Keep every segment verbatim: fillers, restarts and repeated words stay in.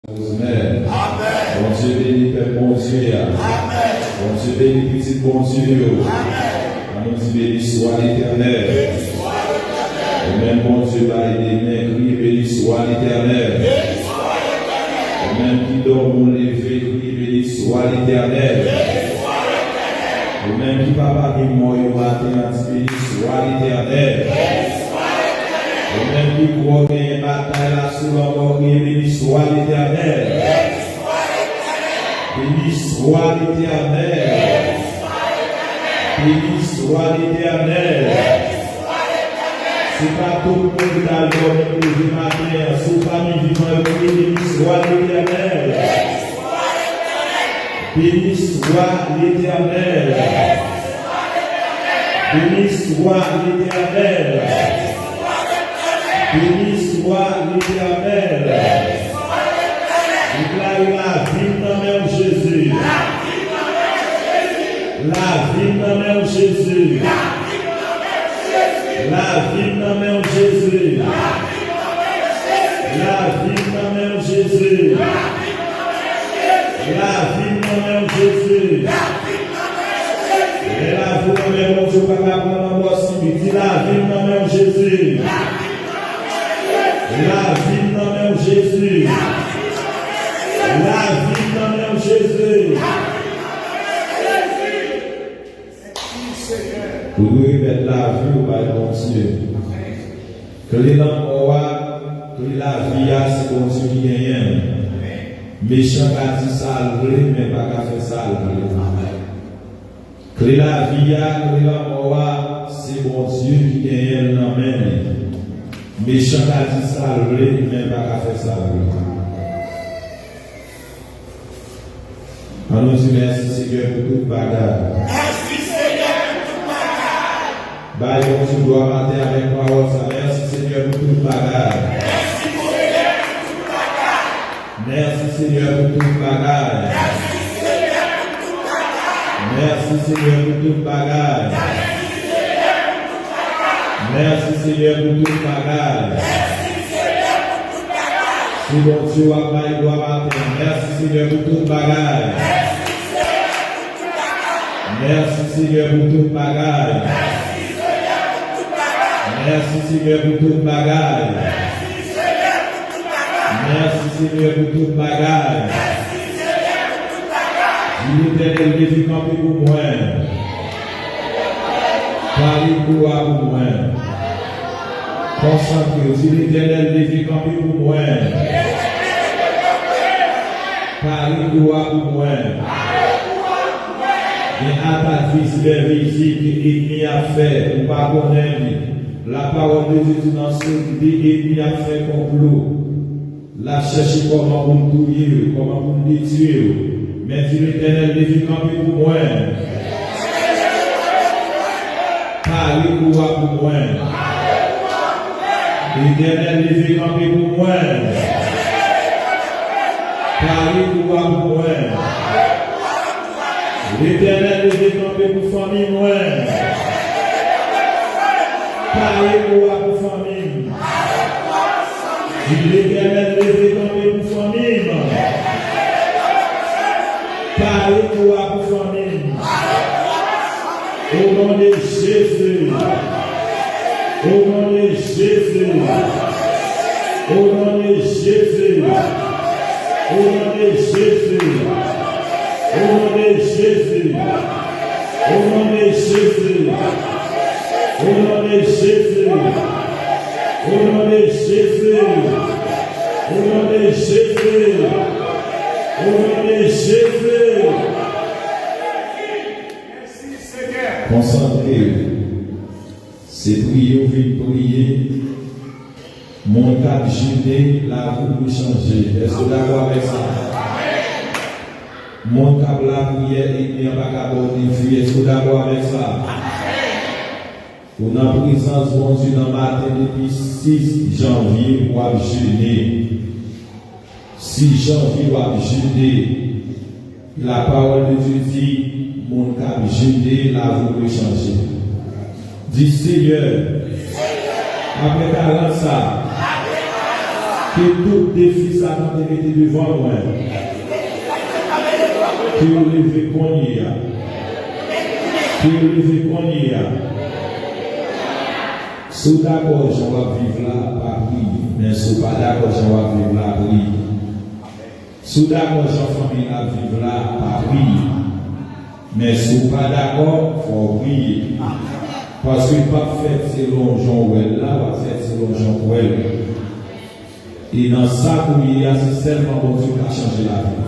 Amèn. Bondye beni pèp Bondye a. Bondye beni pitit Bondye yo. Ann nou di, beni swa Letènèl. Ou menm Bondye bay de men, kriye, beni swa Letènèl. Ou menm ki dòmi ou leve, kriye, beni swa Letènèl. Ou menm ki papa ki mò yo maten an, di, beni swa Letènèl. Ou menm ki kwè w genyen batay la sou lanmò, kriye, beni swa Letènèl. Beni swa Letènèl. Beni swa Letènèl. Se pa tout moun ki t al dòmi, ki leve maten an, si w pami vivan yo, kriye, beni swa Letènèl. Beni swa Letènèl. Beni swa Letènèl. Beni swa Letènèl. Deklare, lavi m nan men w, Jezi. Lavi m nan men w, Jezi. Lavi m nan men w, Jezi. Lavi m nan men w, Jezi. Lavi m nan men w, Jezi. Lè lavi w nan men Bondye, ou pa ka pran nan bò sibi. Di, lavi m nan men w, Jezi. Lavi m nan men w, Jezi. Lavi m nan men w, Jezi. Ou dwe remèt lavi w bay Bondye. Kle lanmò a, kle lavi a, se Bondye ki genyen l. Mechan ka di sa l vle, men pa ka fè sa l vle. Kle lavi a, kle lanmò a, se Bondye ki genyen l nan men li. Mechan ka di sa l vle, men pa ka fè sa l vle. Ann nou di, mèsi, Senyè, pou tout bagay. Mèsi, Senyè, pou tout bagay. Bay Bondye glwa maten avèk pawòl sa. Mèsi, Senyè, pou tout bagay. Mèsi, Senyè, pou tout bagay. Mèsi, Senyè, pou tout bagay. Mèsi, Senyè, pou tout bagay. Se Bondye w ap bay glwa maten an. Mèsi, Senyè, pou tout bagay. Mèsi, Senyè, pou tout bagay. Mèsi, Senyè, pou tout bagay. Mèsi, Senyè, pou tout bagay. Di Letènèl, leve kanpe pou mwen. Pale glwa pou mwen. Konsantre w, di Letènèl, leve kanpe pou mwen. Pale glwa pou mwen. Gen atak vizib, envizib ke ènmi ap fè, ou pa konnen li. Lapawòl de Dye di nan solite, ènmi ap fè konplo. L ap chèche kòman pou l touye w, kòman pou l detwi w. Men di Letènèl, leve kanpe pou mwen. Pale glwa pou mwen. Letènèl, leve kanpe pou mwen. Pale glwa pou mwen. Letènèl, leve kanpe pou fanmi mwen. Pale glwa pou fanmi m. Di Letènèl, leve kanpe pou fanmi m. Pale glwa pou fanmi m. Au nom de Jésus. Au nom de Jésus. Au nom de Jésus. Au nom de Jésus. Au nom de Jésus. Au nom de Jésus. Au nom de Jésus. Au nom de Jésus. Au nom de Jésus. Au nom de Jésus. Konsantre w. Se priye w vin priye. Moun k ap jene, lavi w dwe chanje. Èske w dakò avèk sa? Moun k ap lapriyè, ènmi an pa ka ba w defi. Èske w dakò avèk sa? Ou nan prezans Bondye nan maten depi sis janvye, w ap jene. Sis janvye, w ap jene. Lapawòl de Dye di, moun k ap jene, lavi w dwe chanje. Di, Senyè, apre karant sa, Ke tout defi Satan te mete devan mwen, ke yo leve kounye a. Ke yo leve kounye a. Si w dakò jan w ap viv la, pa priye. Men si w pa dakò jan w ap viv la, priye. Si w dakò jan fanmi w ap viv la, pa priye. Men si w pa dakò, fò w priye. Paske l p ap fèt selon jan w wè l la, w ap fèt selon jan w kwè l. E nan sa k ou ye a, se sèlman Bondye k ka chanje lavi w.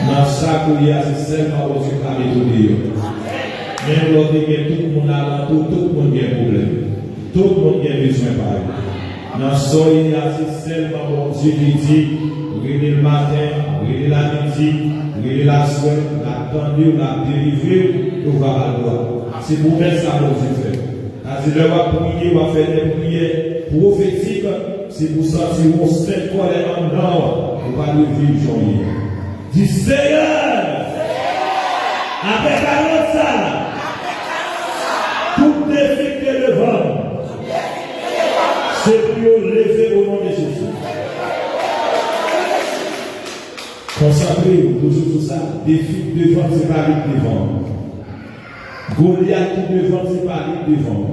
Nan sa k ou ye a, se sèlman Bondye k ka mete w deyò. Menm lè w te gen tout moun alantou, tout moun gen pwoblèm. Tout moun gen bezwen pa yo. Nan sa w ye a, se sèlman Bondye ki di, rele l maten, rele l amidi, rele l aswè, l ap tande w, l ap delivre w, e w va ba l glwa. Se pwomès sa Bondye fè. Sa di lè w ap priye, w ap fè de priyè pwofetik, si pou santi yon sèl kòlè anndan w, ou pa dwe viv jan w ye. Di, Seyè, apre karant sa, tout defi ki te devan m, se pou yo leve o non de Jezi. Konsantre w toujou sou sa, defi k devan, se pa li k devan. Golyat ki devan, se pa li k devan.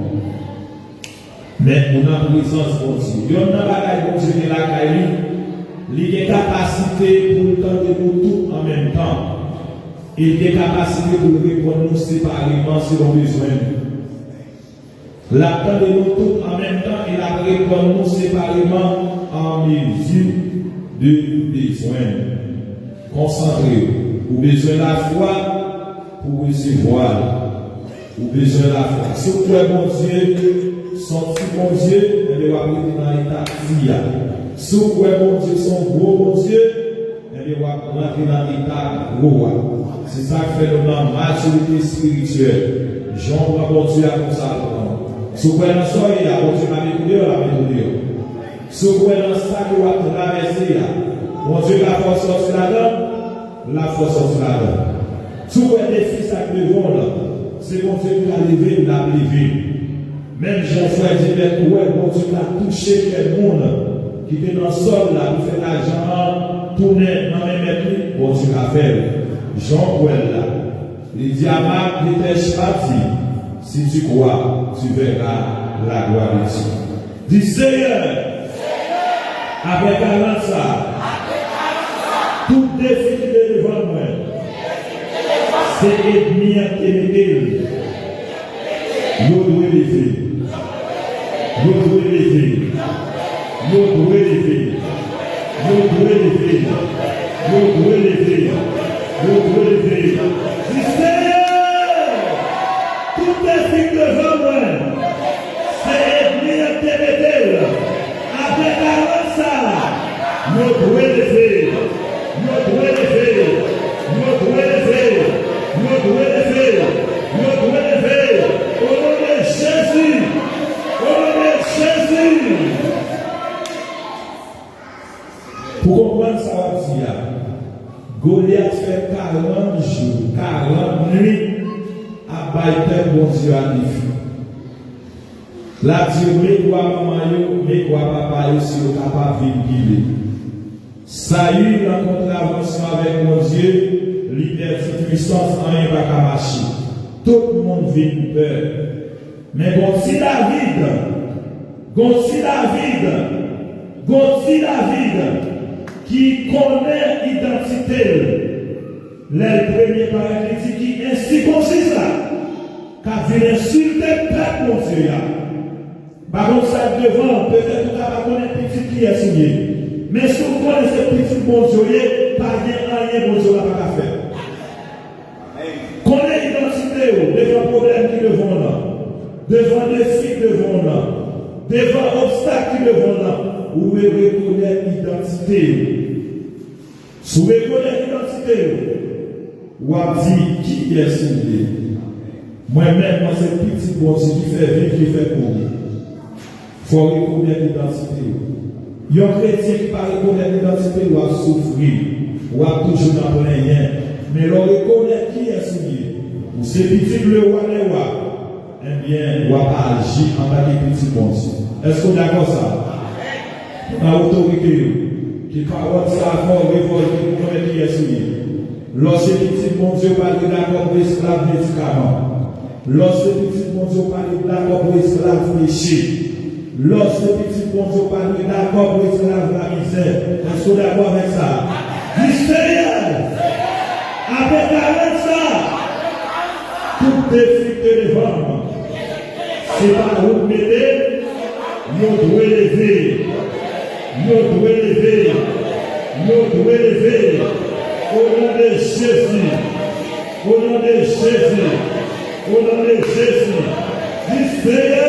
Men ou nan prezans Bondye. Yonn nan bagay Bondye gen lakay li, li gen kapasite pou l tande nou tout an menm tan. E l gen kapasite pou l reponn nou separeman selon bezwen nou. L ap tande nou tout an menm tan e l ap reponn nou separeman an mezi de bezwen nou. Konsantre w. Ou bezwen lafwa pou w resevwa l. Ou bezwen lafwa. Si w kwè Bondye se yon ti Bondye, enben w ap rete nan eta ti a. Si w kwè Bondye se yon gwo Bondye, enben w ap rantre nan eta gwo a. Se sa k fè nou nan matirite espirityèl. Jan w pran Bondye a, konsa l pran w. Si w kwè nan sa w ye a, Bondye pa mete w deyò, l ap mete w deyò. Si w kwè nan sa ke w ap travèse a, Bondye ka fè w sòti ladan l, l ap fè w sòti ladan l. Si w kwè defi sa k devan w lan, se Bondye ki ka leve l, l ap leve l. Menm jan frè Gilbert wè Bondye ka touche kè moun ki te nan sòl la pou fè lajan an tounen nan men mèt li, Bondye ka fè l. Jan w kwè l la. Li di a Marc, ne t'ai-je pas dit, si tu crois, tu verras la gloire de Dieu. Di, Seyè, apre karant sa, tout defi ki te devan mwen, se ènmi an ki te mete l. Yo dwe leve. Yo dwe leve. Yo dwe leve. Yo dwe leve. Yo dwe leve. Yo dwe leve. Di, Seyè, tout defi k devan mwen, se ènmi an ki te mete l. Apre karant sa, yo dwe leve. Yo dwe leve. Yo dwe leve. Yo dwe leve. Yo dwe leve. O non de Jezi. O non de Jezi. Pou konprann sa w ap di a, Golyat fè karant jou, karant nuit ap bay pèp Bondye a defi. L ap di yo, met wa manman yo, met wa papa yo, si yo kapab vin pile. Sayil an kontravansyon avèk Bondye, li pèdi pwisans, anyen pa ka mache. Tout moun vin pè. Men gon ti David, gon ti David, gon ti David ki konnen idantite l. Lè l premye parèt, li di, ki ensikosis la k ap vin ensilte pèp Bondye a. Pa konn sa k devan w, petèt ou ka pa konnen pitit kiyès ou ye. Men si w konnen se pitit Bondye w ye, pa gen anyen Bondye w la pa ka fè. Konnen idantite w devan pwoblèm ki devan w lan, devan defi ki devan w lan, devan obstak ki devan w lan, ou dwe rekonèt idantite w. Si w rekonèt idantite w, w ap di, kiyès ou ye? Mwen menm, mwen se pitit Bondye ki fè viv, ki fè kouri. Fò w rekonèt idantite w. Yon kretyen ki pa rekonèt idantite l, w ap soufri. W ap toujou nan plenyen. Men lè w rekonèt kiyès ou ye, ou se pitit Lewa dè wa, ebyen, w ap aji antanke pitit Bondye. Èske w dakò sa? Nan otorite yo, ke pawòl sa a fè w revòlte pou konnen kiyès ou ye. Lè w se pitit Bondye, w pa dwe dakò pou esklav medikaman. Lè w se pitit Bondye, w pa dwe dakò pou esklav peche. Lè w se pitit Bondye, w pa dwe dakò pou esklav lamizè. Èske w dakò avèk sa? Di, Seyè, apre karant sa, tout defi ki te devan m, se pa ou k mete, yo dwe leve. Yo dwe leve. Yo dwe leve. O non de Jezi. O non de Jezi. O non de Jezi. Di, Seyè,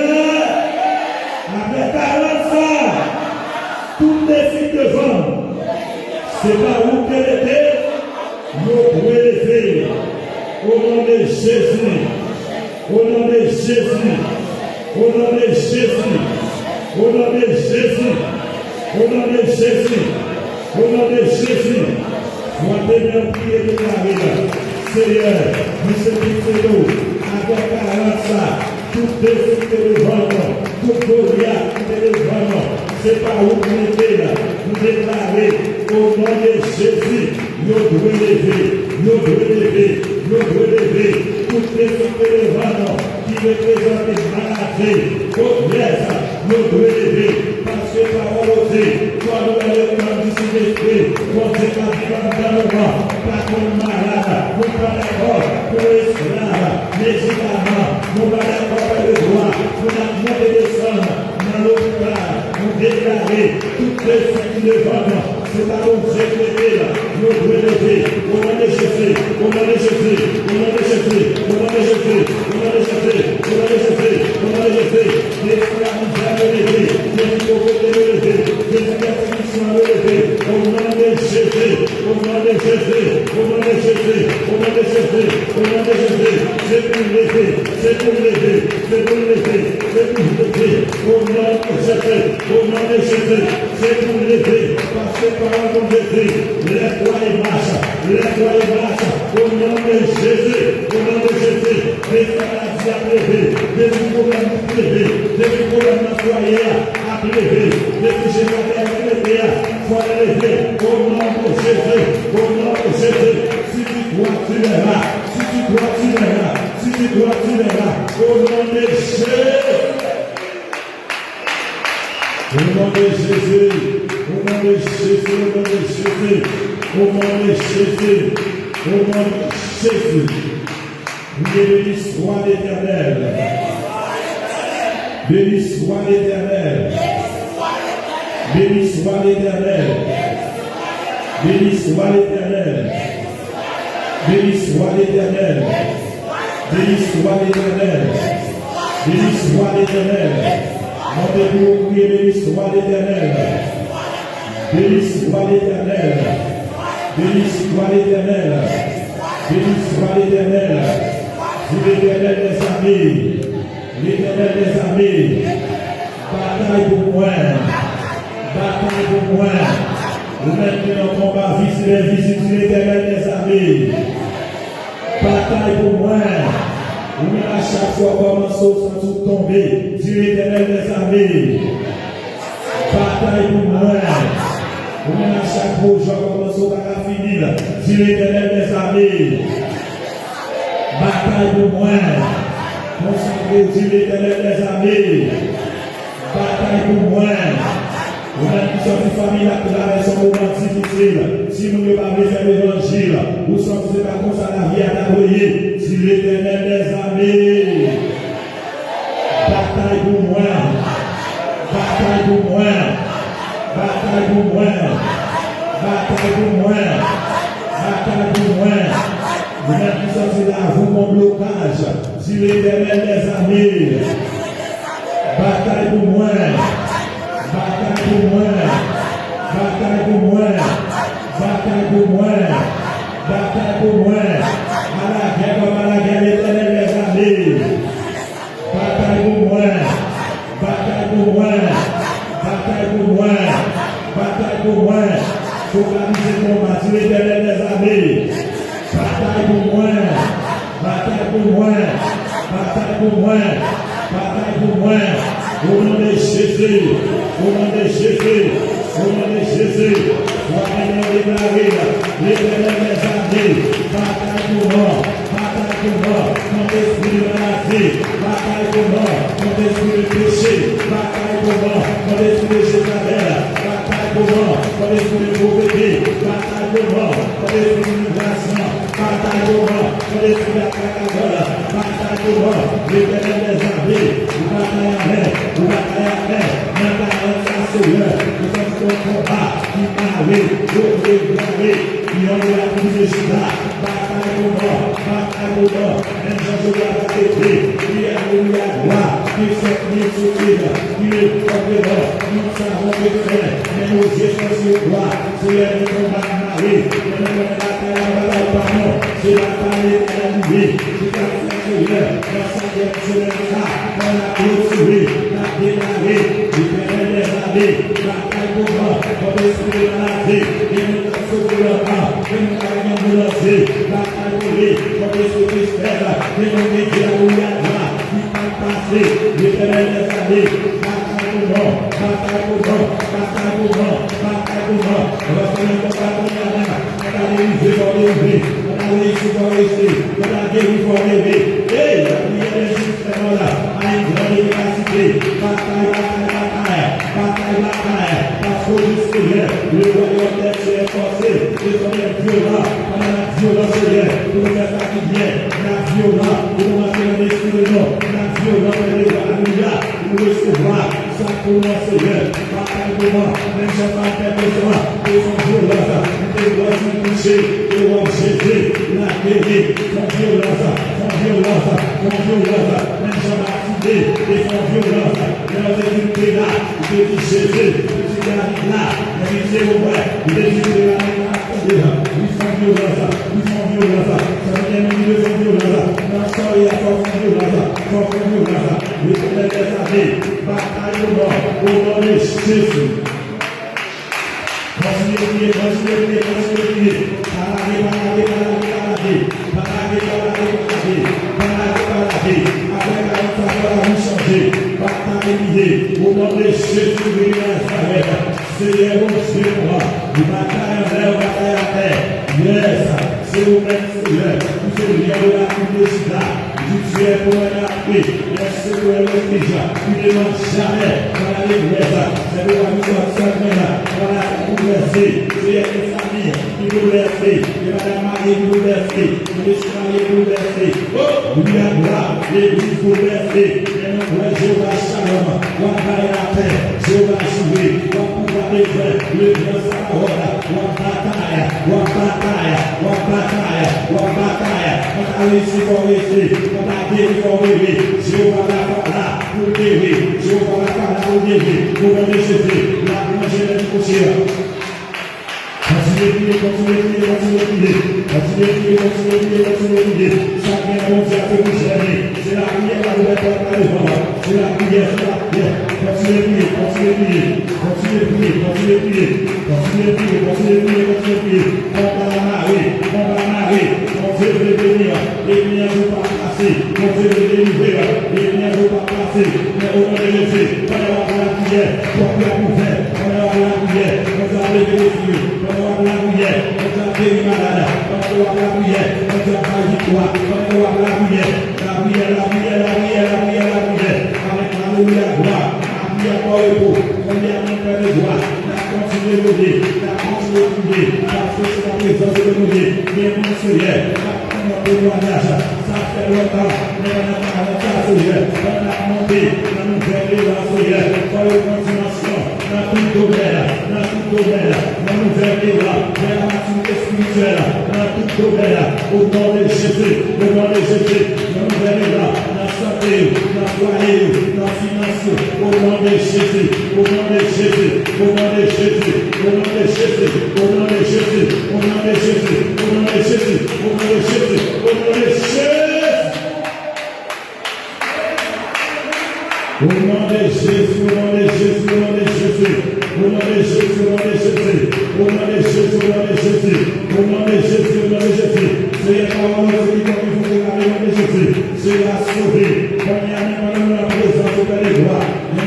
apre karant sa, tout defi devan m, se pa ou k te mete, yo dwe leve. O non de Jezi. O non de Jezi. O non de Jezi. O non de Jezi. O non de Jezi. O non de Jezi. Frape men w, priye, deklare la. Seyè, nou se pitit ou. Apre karant sa, tout defi ki te devan nou, tout Golyat ki te devan nou, se pa ou k mete l. Nou deklare, o non de Jezi, yo dwe leve, yo dwe leve, yo dwe leve. Tout defi ki te devan nou, ki reprezante maladi, pobrès, yo dwe leve. Paske pawòl ou di, kò nou nan letann di Sentespri, Bondye ka viv anndan nou an, pa konn malad, nou pa dakò pou esklav medikaman, nou pa dakò pou lè dwa pou n ap monte desann nan lopital, nou deklare tout defi ki devan nou, se pa Bondye ki mete l, yo dwe leve, o non de Jezi, o non de Jezi, o non de Jezi, o non de Jezi, o non de Jezi, o non de Jezi, o non de Jezi, esklav medikaman yo leve, defi povrete yo leve, defi pèsekisyon yo leve, o non de Jezi, o non de Jezi, o non de Jezi, o non de Jezi, o non de Jezi, se pou leve, se pou leve, se pou leve, se pou leve, o non de Jezi, o non de Jezi, se pou leve, paske pawòl Bondye di, lè kwaye mache, lè kwaye mache, o non de Jezi, o non de Jezi, defi maladi ap leve, defi pwoblèm koup leve, defi pwoblèm nan fwaye a ap leve, defi jenitalya ap leve a, fò l leve, o non de Jezi, o non de Jezi, si tu crois, tu verras, si tu crois, tu verras, si tu crois, tu verras, o non de Jezi. O non de Jezi, o non de Jezi, o non de Jezi, o non de Jezi, o non de Jezi. Priye, beni swa Letènèl. Beni swa Letènèl. Beni swa Letènèl. Beni swa Letènèl. Beni swa Letènèl. Beni swa Letènèl. Beni swa Letènèl. Monte pou yo kriye, beni swa Letènèl. Beni swa Letènèl. Beni swa Letènèl. Beni swa Letènèl. Di Letènèl dèzame. Letènèl dèzame. Batay pou mwen. Batay pou mwen. Ou menm ki nan konba vizib envizib, di Letènèl dèzame. Batay pou mwen. Ou menm a chak fwa w kòmanse w santi w tonbe, di Letènèl dèzame. Batay pou mwen. Ou menm a chak pwojè w kòmanse w pa ka fini l, di Letènèl dèzame. Batay pou mwen. Konsantre w, di Letènèl dèzame. Batay pou mwen. Ou menm ki santi fanmi w ap travèse yon moman difisil, timoun yo pa vle fè levanjil, ou santi se pa konsa lavi a ta dwe ye, di Letènèl dèzame. Batay pou mwen. Batay pou mwen. Batay pou mwen. Batay pou mwen. Batay pou mwen. Ou menm ki santi lavi w gon blokaj, di Letènèl dèzame. Batay pou mwen. Batay pou mwen. Batay pou mwen. Batay pou mwen. Batay pou mwen. Alagè kòm alagè, Letènèl dèzame. Batay pou mwen. Batay pou mwen. Batay pou mwen. Batay pou mwen. Fokalize konba, di Letènèl dèzame. Batay pou mwen. Batay pou mwen. Batay pou mwen. Batay pou mwen. Au nom de Jésus, au nom de Jésus, au nom de Jésus, Letènèl deklare, Letènèl dèzame, batay pou mò, batay pou mò, kont espri de maladi, batay pou mò, kont espri de peche, batay pou mò, kont espri de Jezabèl, batay pou mò, kont espri de pwofeti, batay pou mò, kont espri de imitasi, batay pou mò, kont espri de Batay pou mò, Letènèl dèzame, ou batay avè, ou batay avè, nan talè sa, Seyè, ou santi yon konba ki pare, yo deklare, ki yon de la tribi de Jida, batay pou mò, batay pou mò, menm jan Jozafat te di, ki alelouya glwa, ki sòti sou Sid, ki le pèp de mò, nou savon ke fè, men nou je sou Seyè glwa, Seyè, nou konba Wi, men nou konnen batay la, batay pa nou. Se batay Letènèl li ye. Se sa k fè Seyè, nan senkyèm semèn sa, pandan n ap klotire, n ap deklare, Letènèl dèzame, batay pou mò, kont espri de maladi, gen moun k ap soufri anndan, gen moun k ap gen doulè, batay pou li, kont espri tristès, gen moun ki di alelouya glwa, ki pa pase, Letènèl dèzame, batay pou mò, batay pou mò, batay pou mò, batay pou mò. Paske nan konba kounye a la, lè w ta delivre, fò w delivre. Lè w ta reyisi, fò w reyisi. Lè w ta geri, fò w geri. Ey, lapriyè de jis fè mò la a une grande efficacité. Batay, batay, batay. Batay, batay. Paske w di Seyè, le royaume des cieux est forcé. Dezòmè vyolan, pandan n ap vyolan, Seyè, pou nou fè sa ki byen. N ap vyolan, pou nou rantre nan lespri de nou. N ap vyolan, fè devwa, alelouya, pou nou resevwa. Sa k pou nou an, Seyè, batay pou mò, menm jan sa w fè bezwen, te fè yon vyolans, li te wè sou kouche, te wè Jezi, l ap geri, fè yon vyolans, fè yon vyolans, fè yon vyolans, menm jan Batime, te fè yon vyolans, lè yo te di l te la, li te di Jezi, pitit David la, men li te wè, li te di l te la, men l ap tande, li fè yon vyolans, li fè yon vyolans, sa vle di li te fè yon vyolans, nan sa w ye a, fò w fè yon vyolans, fò w fè yon vyolans, Letènèl dèzame, Batay pou mò, au nom de Jésus. Kontinye priye, kontinye priye, kontinye priye. Pa lage, pa lage, pa lage, pa lage. Pa lage, pa lage, pa lage, pa lage. Pa lage, pa lage. Apre karant sa, fò lavi chanje. Batay li ye. Au nom de Jésus de Nazareth. Seyè Bondye nou an, ou batay anlè, ou batay atè. Yes. Se ou menm, Seyè, ou se Lion de la tribu de Juda, ou di tu es pour un armée, un secours, un refuge, tu ne manques jamais dans la détresse. C'est pourquoi nous sommes ce matin dans la bouleversée. Seyè, gen fanmi ki bouleversé, gen madanm marye ki bouleversé, gen mesye marye bouleversé. Oh, wi, a glwa, legliz bouleversé. Men nou kwè Jewova Shalom, w ap bay lapè, Jewova Jire, w ap pouvwa de frè, le gran Sabaot, w ap batay, w ap batay, w ap batay, w ap batay. Fò w ta reyisi, fò w reyisi, fò w ta geri, fò w geri. Jewova Rafa la pou l geri, Jewova Rafa la pou l geri. O non de Jezi, l ap ranje lè kouche a. Kontinye priye, kontinye priye, kontinye priye. Kontinye priye, kontinye priye, kontinye priye. Sa k gen nan Bondye a se pou jène. Se lapriyè k ap ouvè pòt la devan w. Se lapriyè, se lapriyè. Kontinye priye, kontinye priye. Kontinye priye, kontinye priye. Kontinye priye, kontinye priye, kontinye priye. Konba a mare, konba a mare. Bondye vle beni w. Enmi an di w p ap pase. Bondye vle delivre w. Enmi an di w p ap pase. Men o non de Jezi, pandan w ap lapriyè, pòt yo ap ouvè. Pandan w ap lapriyè, Bondye ap leve defi yo. Pandan w ap lapriyè, Bondye ap geri malad. Pandan w ap lapriyè, Bondye ap bay viktwa. Pandan w ap lapriyè, lapriyè, lapriyè, lapriyè, lapriyè, lapriyè. Avèk alelouya, glwa, lapriyè, pran repo. Kounye a, nou fè devwa. N ap kontinye leve, n ap kontinye priye. Paske se nan prezans de Bondye. Gen moun, Seyè, k ap pran yon temwayaj. Sa fè lontan, men pandan n ap avanse, Seyè, pandan n ap monte nan nouvèl elan, Seyè, fò yo pran dimansyon nan tout domèn, nan tout domèn, nan nouvèl elan, vè la matirite espirityèl, nan tout domèn, o non de Jezi, o non de Jezi, nan nouvèl elan, nan sante yo, nan fwaye yo, nan finans yo, o non de Jezi, o non de Jezi, o non de Jezi, o non de Jezi, o non de Jezi, o non de Jezi, o non de Jezi, o non de Jezi. O non de Jezi, o non de Jezi, o non de Jezi. O non de Jezi, o non de Jezi. O non de Jezi, o non de Jezi. O non de Jezi, o non de Jezi. Seyè, pawòl ou di, kidonk il faut se laver au nom de Jésus. Seyè, sove. Kounye a menm, pandan nou nan prezans ou, Pè de glwa, men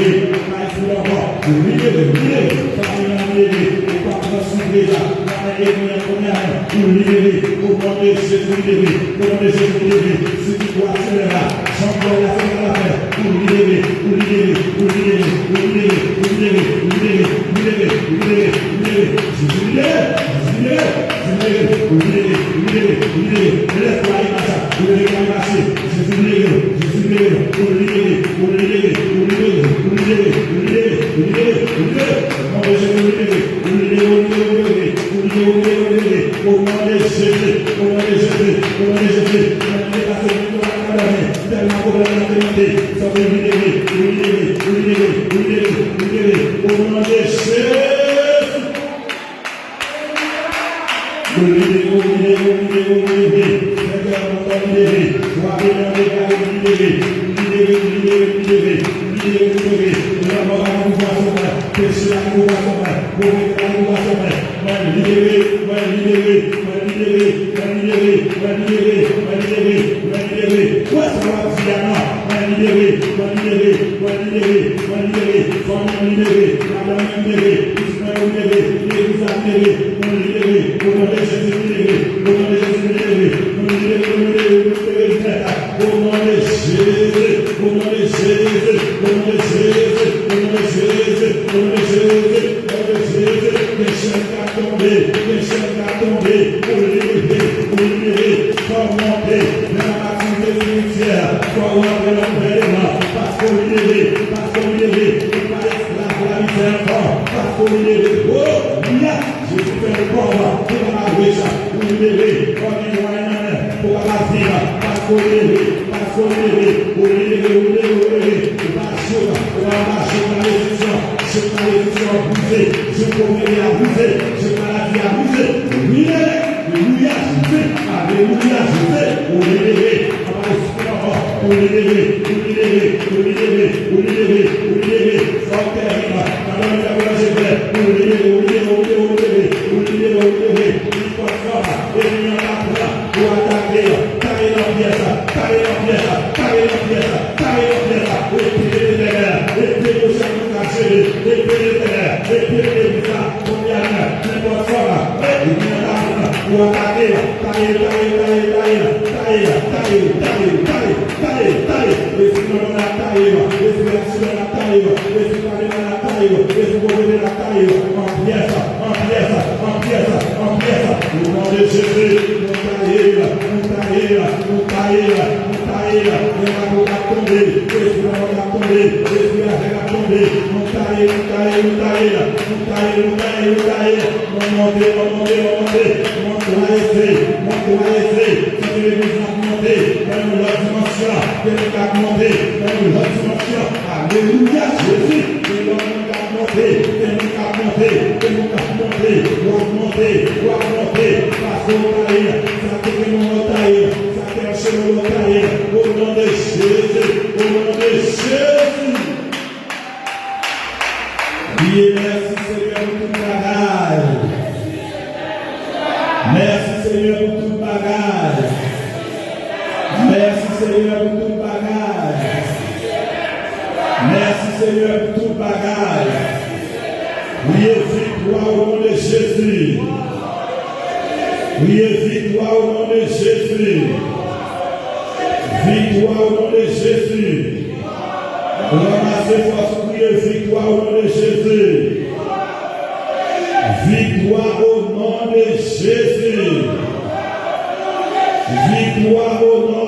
libere. Ou pa ekspire ankò. Ou libere, ou libere. Fanmi an libere. Ou pa pran sou deja. Ou pa nan enmi an kounye a non. Ou libere. O non de Jezi, libere. O non de Jezi, libere. Si ou aksepte la, Jan Pòl la fè nan lapè. Ou libere, ou libere, ou libere, ou libere, ou libere, ou libere, ou libere, ou libere, ou libere. Jezi libere, Jezi libere, Jezi libere, ou libere, ou libere, ou libere. Lèv ou ale mache, ou leve ale mache. Jezi libere, Jezi libere, ou libere, ou libere, ou libere, ou libere, ou libere, ou libere, ou libere. O non de Jezi, ou libere, ou libere, ou libere, ou libere. O non de Jezi, o non de Jezi, o non de Jezi. Mwen libere, pase libere, pase libere. Tèlman pwoblèm nan te monte, sanble libere, libere, libere, libere, libere. O non de Jezi. Libere, libere, libere, libere. Sèvitè, mwen libere. Wa de nan deklare libere, libere, libere, libere. Libere, libere. Lanmò pa gen pouvwa sou mwen. Peche pa gen pouvwa sou mwen. Povrete pa gen pouvwa sou mwen. Mwen libere, mwen libere, mwen libere, mwen libere, mwen libere, mwen libere, mwen libere. Wè sa w ap di a non. Mwen libere, mwen libere, mwen libere, mwen libere. Fanmi m libere, madanm mwen libere, pitit mwen yo libere, legliz la libere. Mwen libere, o non de Jezi libere, o non de Jezi libere. Mwen libere, mwen libere, mwen libere nèt. O non de Jezi, o non de Jezi, o non de Jezi, o non de Jezi, o non de Jezi, o non de Jezi, ke chèn ka tonbe, ke chèn ka tonbe, ou libere, ou libere, fò w monte, nan matirite espirityèl, fò w rantre nan gouvèneman, paske w libere, paske w libere, ou pa esklav lamizè ankò, paske w libere, o, alelouya! Jezi fè l pòv, ou kapab rich, ou libere, kòm yon wayè nan men, ou kapab viv, paske w leve, paske w leve, ou leve, ou leve, ou leve, ou pa jouk, ou pa jouk malediksyon, jouk malediksyon brize, jouk povrete a brize, jouk maladi a brize, libere, alelouya, Jezi, alelouya, Jezi, ou libere, anba espri lanmò, ou libere, ou libere, ou libere, ou libere, ou libere, fò w tèriv, Pandan nou fè boulanje vè, ou libere, ou libere, ou libere, ou libere, ou libere, ou libere. Nenpòt fòm, enmi an ka pran pou atake, taye nan pyès, taye nan pyès, taye nan pyès, taye nan pyès. Epe de Letènèl, epe pou chèf nou ka jere, epe de Letènèl, epe de legliz la, kounye a, nenpòt fòm, enmi an ka pran pou atake, taye, taye, taye, taye, taye, taye. Taye, taye, taye, taye. Lespri lanmò la, taye yo. Lespri aksidan la, taye yo. Lespri pale mal la, taye yo. Lespri povrete la, taye yo. An pyès, an pyès, an pyès, an pyès. O non de Jezi, nou taye, nou taye, nou taye, nou taye. Lespri lanmò la ap tonbe. Lespri avèg la ap tonbe. Nou taye, nou taye, nou taye. Nou taye, nou taye, nou taye. Mwen monte, mwen monte, mwen monte. Mwen travèse, mwen travèse. Santi legliz la ap monte nan yon lòt dimansyon. Gen moun k ap monte nan yon lòt dimansyon. Alelouya, Jezi. Gen lòt moun k ap monte. Gen moun k ap monte. Gen moun k ap monte. W ap monte. W ap monte. Pastè w taye. Sa te gen moun w taye. Sa te anchene w taye. O non de Jezi. O non de Jezi. Kriye, mèsi, Senyè, pou tout bagay. Mèsi, Senyè, pou tout bagay. Mèsi, Senyè, pou tout bagay. Mèsi, Senyè, pou tout bagay. Kriye viktwa o non de Jezi. Kriye viktwa o non de Jezi. Viktwa o non de Jezi. Ranmase fòs ou, kriye viktwa o non de Jezi. Viktwa o non de Jezi. Viktwa o non